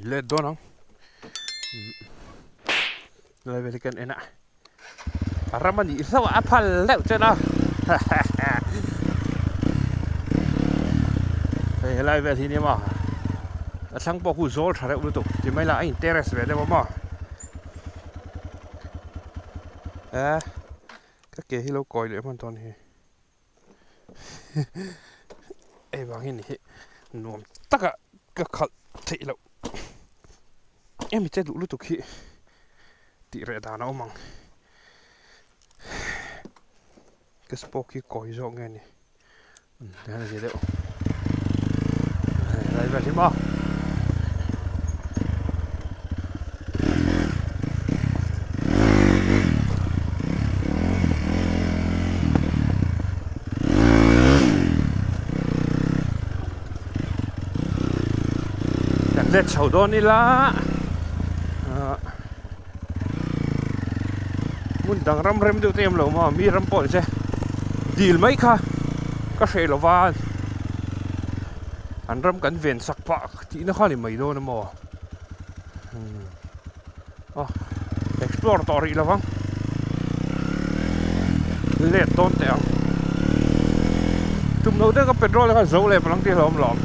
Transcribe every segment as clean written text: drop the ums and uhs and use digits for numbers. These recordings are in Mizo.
Let dawn ang. Lai vel hi kan en a. A ram a nih hlauh a, a phal deuh chen a. Hei helai vel hi nia maw. A thlang pawh khu zawl tha reuh lutuk ti mai la a in terrace ve deuh a maw. Eh ka ke hi lo kawi leh hman dawn hi. Hei vang hi ni hi nuam taka ka khalh theih loh hemi che duh lutuk hi tih reh dan a awm ang ka spoke hi kawi zawk nge ni tihian a zia deuh helai vel hi maw. Kan let chho dawn ila ah hmun dang ram rem deuh te em lo maw mi ram pawh ni se dil mai kha ka hreh lo va an ram kan ven sak pah tihna kha a ni mai dawn a maw aw explore tawh rih lovang let dawn teh ang tum loh deuh ka petrol kha zo leh palang tih a hlauhawm lawm.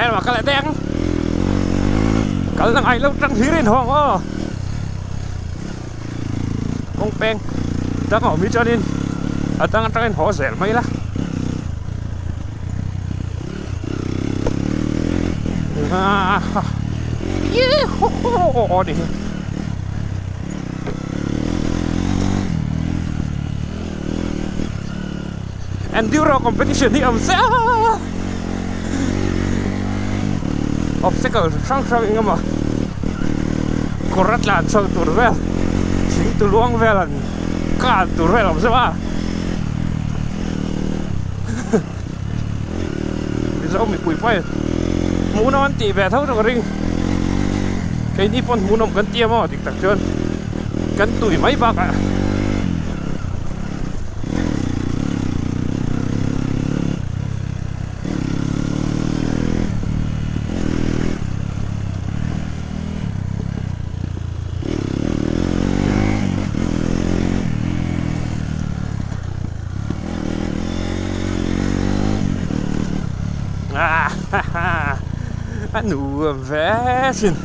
Em a kal leh deng kal na ngai lo tang hlir in hawng aw kawng peng dang a awm hi chuanin a dang atangin haw zel mai la Enduro competition hi awm se a obstacle hrang hrang eng emaw kawr a tlan chho tur vel thing tu luang vel an kal tur vel a awm zeuh a. Mizo mipui pawh in hmuhnawm an tih ve tho chu ka ring keini pawn hmuhnawm kan ti a maw dik tak chuan kan tui mai bakah A nuam ve sin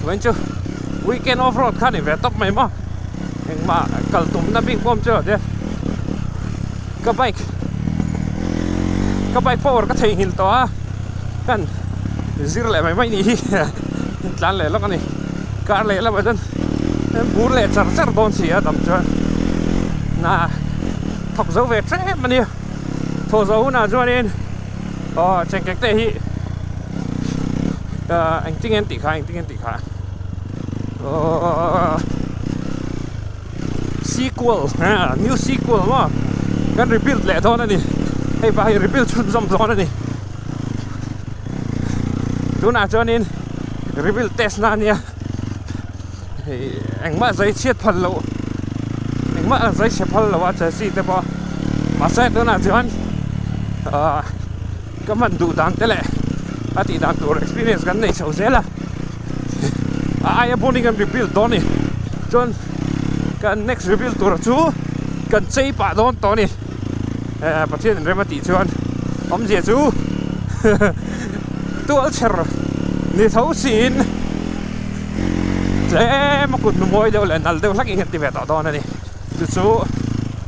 Vawiin chu weekend off road kha a ni ve tawp mai maw engmah kal tumna bik pawh awm chu lo tia ka bike ka bike power ka theihnghilh tawh a kan zir leh mai mai ni hi tlan leh lawk a ni. Kar leh lamah chuan bur leh char char dawn si a tam chuan na thawk zo ve tlem a nia thawh zo hunah chuanin aw chengkek te hi ah engtin nge an tih kha engtin nge an tih kha aww sequel new sequel maw kan rebuild leh dawn a ni hei pah hi rebuild chhunzawm dawn a ni. Tunah chuanin rebuild test na ania hei engmah zai chhiat phal loh engmah zai chhe phal loh a chelsea te pawh mahse tunah chuan ahh ka hman duh dan te leh a tih dan tur experience kan nei chho zel a a aia bawnin kan rebuild dawn a ni chuan kan next rebuild tur chu kan chei pah dawn tawh a ni. Eh Pathian in rem a tih chuan awmzia chu tual chher ni tho siin tlem a kut nu mawi deuh leh nal deuh hlak in hian ti ve tawh dawn a ni chu chu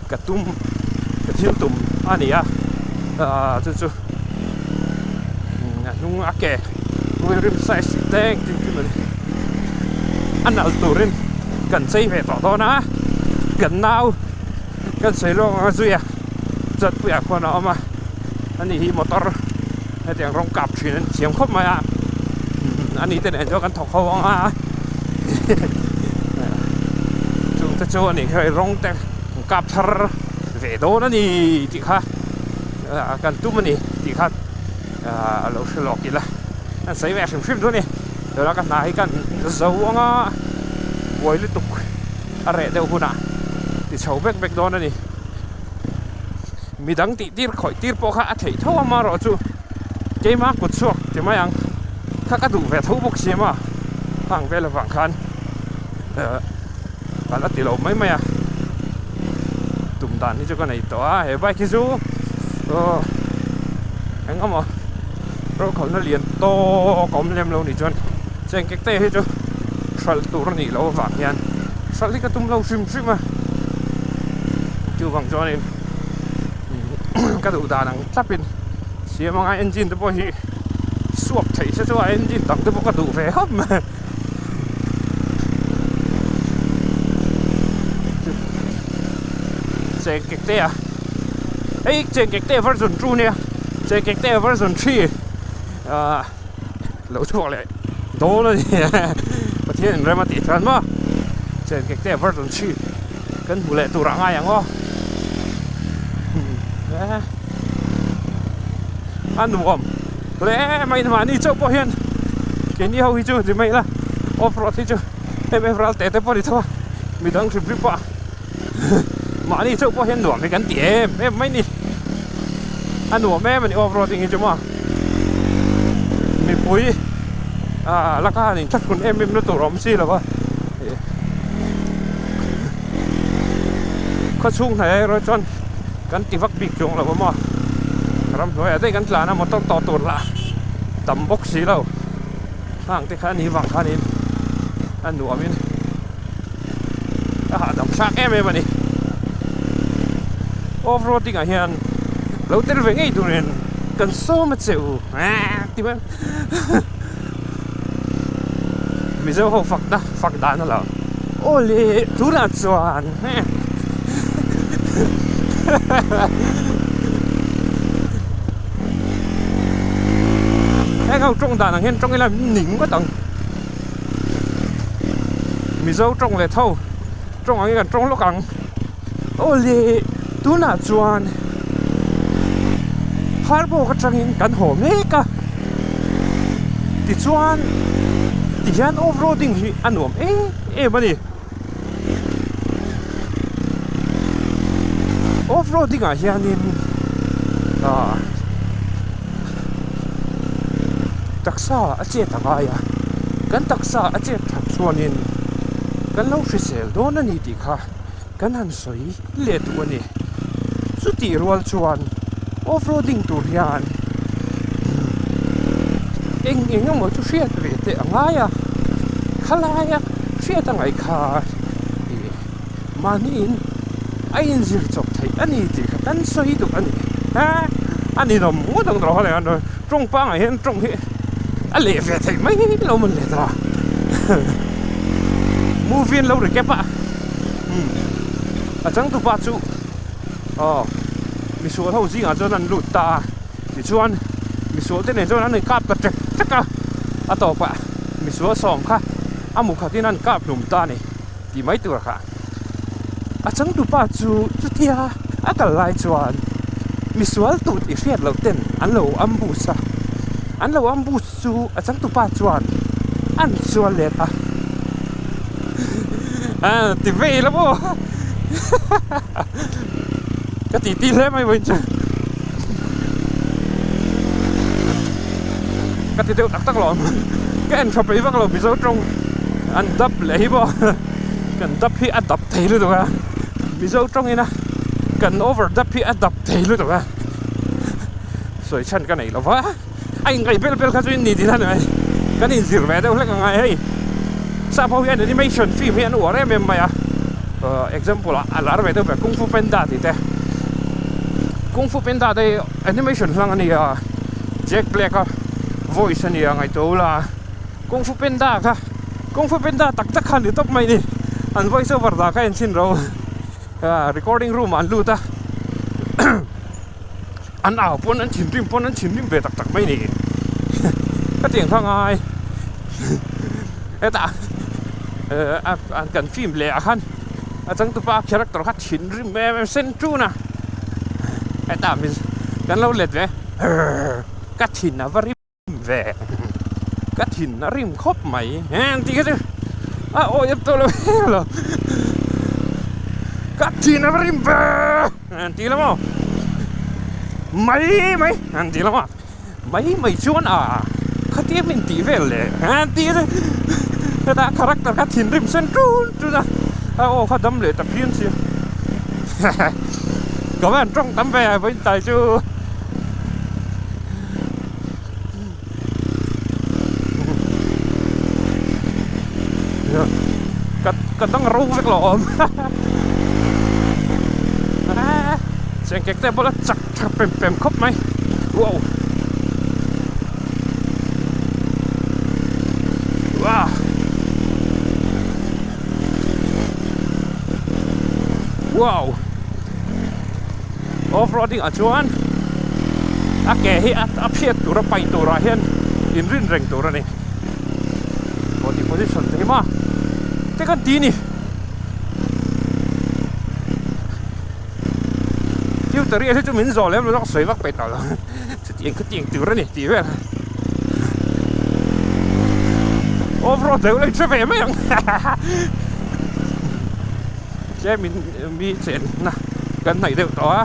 ka tum ka thil tum a ni a. Ahh chu chu a hnung a ke wheel rim size te engtin chu mawni a nalh turin kan chei ve tawh dawn a kan nau kan sawi lawk ang a zui a chuan puiah khuan a awm a ani hi motor hetiang rawng kap thin an thiam khawp mai a ani te nen chuan kan thawk ho ang a chung te chu ani kha rawng te an kap thar ve dawn a ni tih kha kan tum a ni tih kha a lo hre lawk ila an sawi ve hrim hrim chu a ni tuna ka hna hi kan zo anga buai lutuk a reh deuh hunah ti chho vek vek dawn a ni midang tih tir khawih tir pawh kha a theih tho a amaherawh chu keima kut chhuak ti mai ang kha ka duh ve tho bawk si a hang vel avang khan ka la ti lo mai mai a tum dan hi chu ka nei tawh a he bike hi chu aw eng emaw rawlkhalna lian tawk a awm lem lo nih chuan cheng kek te hi chu hralh tur a nih loh avang hian hralh hi ka tum lo hrim hrim a chuvang chuanin ka duh dan ang tlapin siam anga engine te pawh hi suak theih se chuan engine dang te pawh ka duh ve khawp mai. Cheng kek te a hei cheng kek te version 2 nia cheng kek te version 3 ah lo chhuak leh dawn a ni pathian in rem a tih chuan maw cheng kek te version 3 kan hmu leh tur ah ngai ang aw a nuam hle mai mahni chauh pawh hian keini ho hi chu ti mai ila off road hi chu em em ral teh te pawh a ni tho a midang hrim hrim pawh mahni chauh pawh hian nuam hi kan ti em em mai ni a nuam em a ni off roading hi chu maw mipui ah laka han inthlahrun em em na tur a awm si lo va. Khawchhung hnaih erawh chuan kan ti vak bik chuang lo a maw ramhnuaiah daih kan tlan a motor tawh tur lah tam bawk si lo hang te kha a nih vang khanin a nuamin a hahdam thlak em em a ni off roading ah hian lo tel ve ngei turin kan sawm a che u ti mai. Mizo ho fakna fak dan a lo awle tunah chuan heng ho tawng dan ang hian tawng ila min ning ngawt ang Mizo tawng leh tho tawng ang hi kan tawng lawk ang awle tunah chuan Pharbawk atangin kan haw mek a. Tichuan tihian off roading hi a nuam em em a ni. Off roading ah hianin ah taksa a chet a ngai a, kan taksa a chet that chuanin kan lo hrisel dawn a ni tih kha kan han sawi leh duh a ni. Chutih rual chuan off roading tur hian eng eng emaw chu hriat ve teh a ngai a, khalaia hriat a ngaih kha ih mahniin a inzir chawp theih a ni tih kha kan sawi duh a ni. Ha a ninawm ngawt ang tawh kha leh tawng pangngai hian tawng hi a leh ve theih mai lo mawn le ta movie an lo recap a. Umm a changtupa chu aw misual ho zingah chuan an lut ta a tichuan misual te nen chuan an inkap ta ṭek ṭek a a tawpah misual sawm kha a mu khatin an kap hlum ta a ni tih mai tur kha a changtupa chu chutia a kal lai chuan misual tut i hriat loh ten an lo ambush a an lo ambush Chu a changtupa chuan an chuan let a a ti vei la maw ka ti ti hle mai vawiin chu ka ti deuh tak tak lo ang ka en tha peih vak lo mizo tawng an dap leh hi maw kan dap hi a dap thei lutuk a mizo tawngin a kan over dap hi a dap thei lutuk a sawi chhan ka nei lo va. A ingaih bel bel kha chu in ni tih hlan mai kan inzir ve deuh hlek ang a hei sap ho hian animation film hi an uar em em mai a example ah a lar ve deuh ber kung fu panda tih te. Kung Fu Panda te hi animation hlang a ni a, Jack Black a voice a ni a ngaihtuah ula Kung Fu Panda kha Kung Fu Panda tak tak kha a ni tawp mai ni an voice over dah kha enchhin ro recording room ah an lut a an au pawn an thinrim pawn an thinrim ve tak tak mai ni ka tiang kha ngai hetah kan film leh ah khan a changtupa character kha thinrim em em sen tun a hetah kan lo let ve ka thin a va rim. Ve ka thin a rim khawp mai he tih kha chu a awi ep tawh lo em lo ka thin a va rim ve an ti la maw mai mai an ti la maw mai mai chuan a khatia min tih vel le an ti kha chu hetah character kha thinrim sen tun tun a a aw kha dam leh ta phian sia ka van tawng tam ve a vawiin tai chu. Ka ka dang ro vek lo awm chengkek te bawla chak tha pem pem khawp mai wow wow wow Off roading ah chuan a ke hi a phiat tur a paih turah hian inrin reng tur a ni. Body position te hi maw te kan ti ni. Tutorial hi chu min zawh lem lo ka sawi vak peih tawh lo chutiang khatiang tur a ni tih vel. Off road deuh la in hre ve mai ang. Tlem in mi chenna kan hnaih deuh tawh a,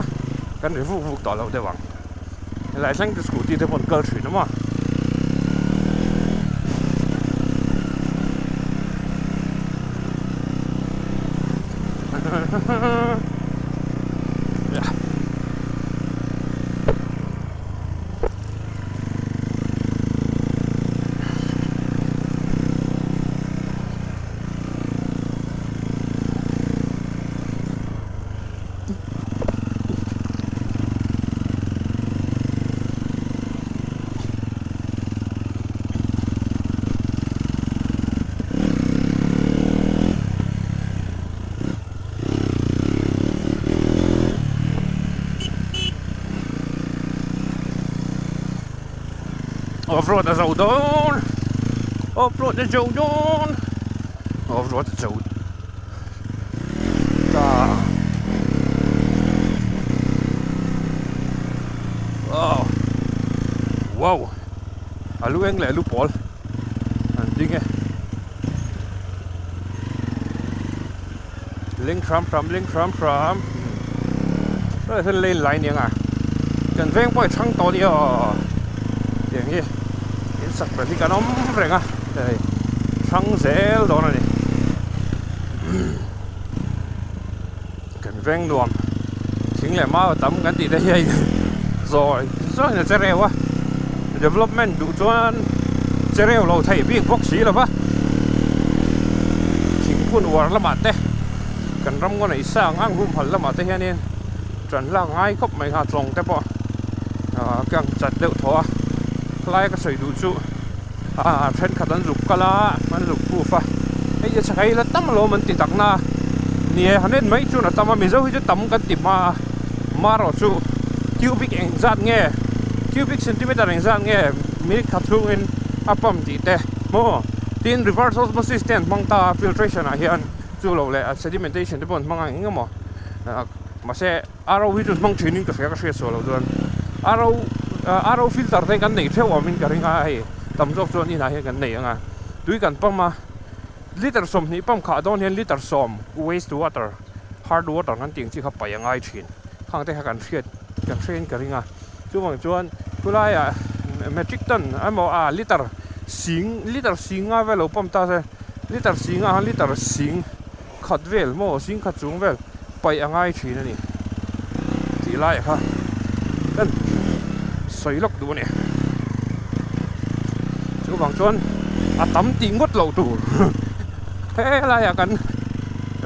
kan ri vuk vuk tawh lo deuh ang. Helai thleng chu scooty te pawh an kal thin a maw. Off road a zo dawn off road a zo dawn off road a zo ta wow wow a lu eng leh a lu pawl an ding e Leng hram hram leng hram hram helai hian lane lai aniang a kan veng pawh hi thang tawh ania aw tiang hi in sak ber hi kan awm reng a hei thang zel dawn a ni kan veng nuam thing leh mau a tam kan tih te hi hei zawi zawiin a che reuh a development duh chuan che reuh lo theih bik bawk si lo va thingphun uar lamah te kan ram ngaw neih sang ang humhalh lamah te hianin ṭan lak ngai khawp mai kha tlawng te pawh ah ka ang chat deuh thaw a helai ka sawi duh chu ah thenkhat an zuk kal a an zuk proof a hei hi chhak la tam alawm an ti tak na a ni e han en mai chuan a tam a mizo hi chu tam kan ti hma a marawh chu cubic engzat nge cubic centimeter engzat nge minute khat chhungin a pump tih te maw tin reverse osmosis te an hmang ta a filtration ah hian chu lo leh sedimentation te pawh an hmang ang eng emaw mahse ro hi chu hmang thinin ka hria ka hriat suah loh chuan ro ro filter te kan neih theuh awmin ka ring a hei tam zawk chuan inah hian kan nei ang a tui kan pump a liter 20 pump khah dawn hian liter 10 waste water hard water kan tih ang chi kha paih a ngai thin khang te kha kan hriat kan hriain ka ring a chuvang chuan khulaiah metric ton emaw ah liter sing liter sing nga vel lo pump ta se liter sing ah khan liter sing khat vel maw sing khat chung vel paih a ngai thin a ni tih laiah kha kan sawi lawk duh a ni chuvang chuan a tam tih ngawt loh tur helaiah kan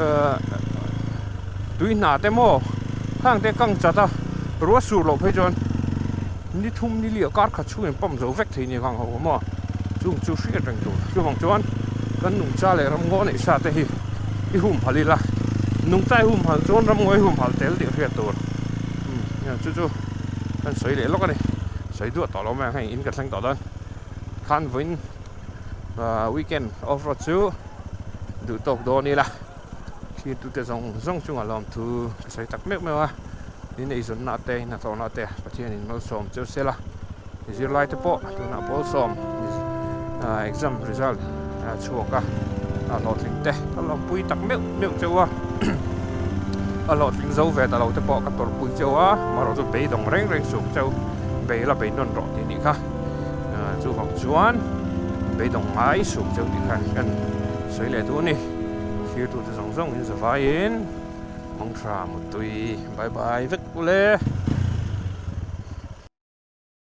ehh tui hna te maw khang te kang chat a. Ruah sur loh phei chuan ni thum ni liah kar khat chhungin pump zo vek thei nia kha ang ho awm a, chung chu hriat reng tur. Chuvang chuan kan nungcha leh ramngaw neih sa te hi i humhalh ila, nungcha i humhalh chuan ramngaw i humhalh tel tih hriat tur. Umm chu chu kan sawi leh lawk a ni, sawi duah tawh lo mai ang hei in ka thleng tawh dawn. Khan vawiin weekend off road chu duh tawk dawn ila. Thirtute zawng zawng chungah lawmthu ka sawi tak meuh meuh a, in eizawnna te, in hnathawhna te Pathianin malsawm cheu se la, zirlai te pawh tunah pawlsawm exam result a chhuak a, a hlawhtling te ka lawmpui tak meuh meuh cheu a, a hlawhtling zo ve ta lo te pawh ka tawrhpui cheu a, amaherawh chu beidawng reng reng suk cheu, bei la bei nawn rawh tih a nih kha, chuvang chuan beidawng ngai suk cheu tih kha kan sawi leh duh a ni. Thirtute zawng zawng in zavaiin mangtha muttui bye bye vek ule.